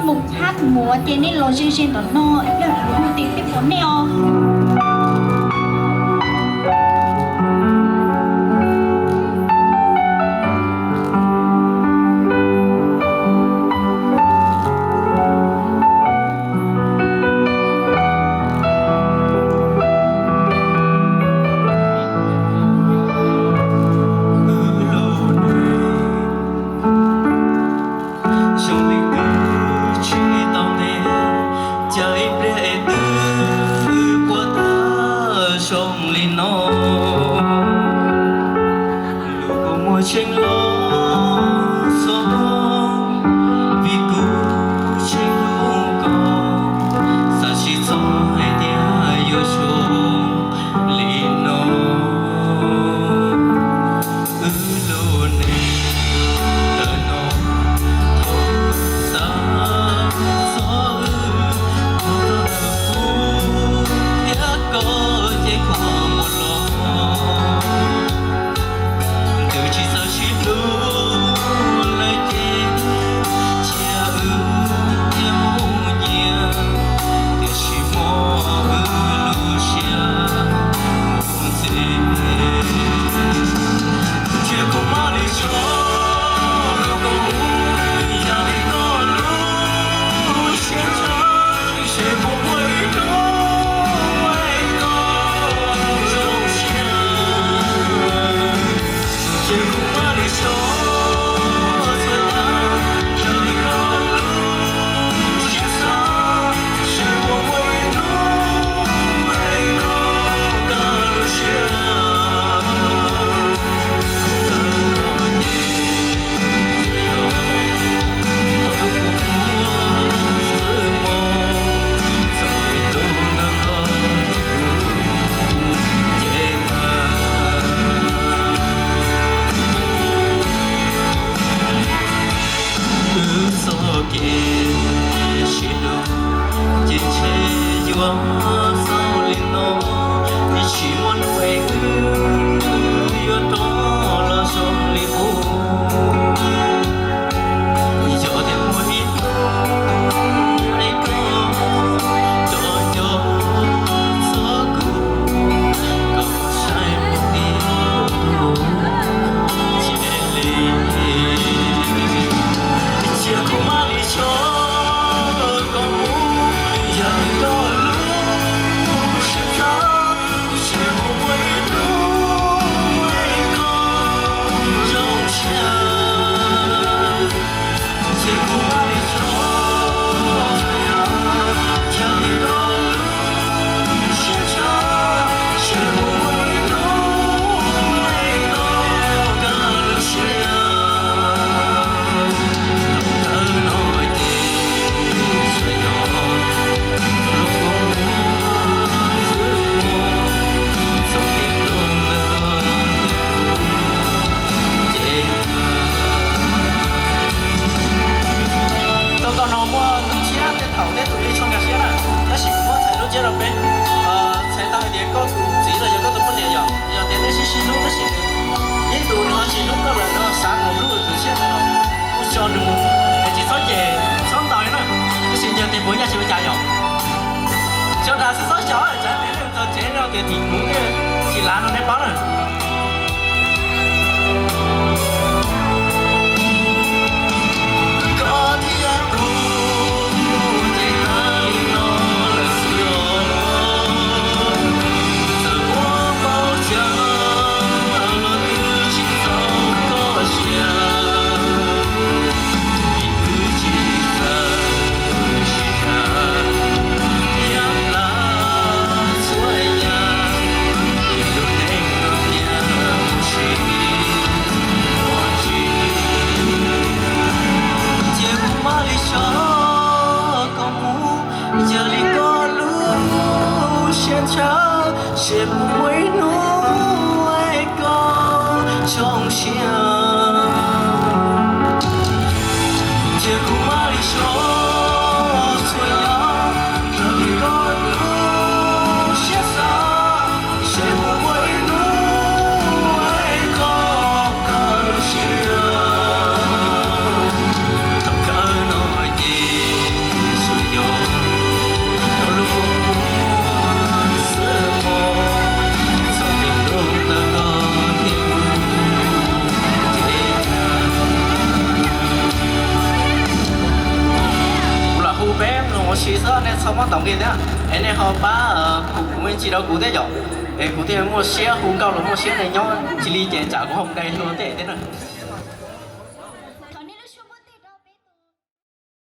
Mus phab mus ces nej los ze ze ntawm no, yog tus hu tias peb pom nej os. Xyoo li twb tsis tau ntev, cas ib pliag es twb puas tag zoo li no. Lub kua muag tseem los xob, vim kuv tseem hlub koj, xav tsis txog hais tias yuav zoo li no. Wb lub neej tawm no, thaum xav txog wb, thaum txog ntawm kuv thiab koj ces kuv mus los. Twb tsis txawj sib hlub lawm ces cia wb thiaj mus nyiam, tiam sis mob wb lub siab mus ntxiv. Cia kuv mam li tso koj mus, yog li koj lub siab ntshaw, seb puas muaj ib hnub es koj zoo siab. Ces kuv mam li tso txhua yam, yog li koj lub siab xav, seb puas muaj ib hnub es koj kaj lub siab. Wb txoj kev sib hlub ces ntshe yuav xaus li no, tsis muaj hnub es wb yuav rov los zoo li qub. Yog tias muaj ib hnub es koj cov cov txog kuv, koj saib kuv tim kuv cia li, cia kuv mam li tso koj mus, yog li koj lub siab xav, seb puas muaj ib hnub es koj zoo siab. Ces kuv mam li tso txhua yam, yog li koj lub siab ntshaw, seb puas muaj ib hnub es koj kaj lub siab. Thaum kawg no ces txhua yam los kuv mus xwb, txoj kev tuag ntawm koj thiab kuv ces Tau tau no muaj tus tshiab tej thaum tej tus li tsho nkag siab na, tab sis kuv muab txhais lub tsiab rau peb, txhais tau hais tias koj tus txiv los yog koj tus poj niam yom, yog tias nej sib sib hlub tab sis yeej tus nws ho tsis hlub koj lawm, nws xav mus hlub tus tshiab no, kuj tso nws mus, es tsis txhob cem txhob ntaus li na, tab sis yog tias puas yog tsis ua cas yom, tso dag xwb txhob xyaum, tsam tias nej txog tsev no tias tim kuv thiaj tsis lav no nej paub na. Koj thiab kuv ces tag li no lawm xwb os. Txawm ua npaum cas los twb tsis txaus koj siab, vim twb tsis txawj sib tham, yam laj txhua yam, lub neej no thiaj mus sib muaj tsis. Ces kuv mam li tso koj mus, yog li koj lub siab ntshaw, seb puas muaj ib hnub es koj zoo siab. Ces kuv mam li tso txhua yam, yog li koj lub siab xav, seb puas muaj ib hnub es koj kaj lub siab. Thaum kawg no ces Mob taus nqi thiab es nej ho pab kuv mus ntsis rau kuv thiab yom, es kuv thiaj muaj siab hu nkauj los muaj siab ne nyob, tsis li ces tsam kuv ho mus dai hlua tej thiab na.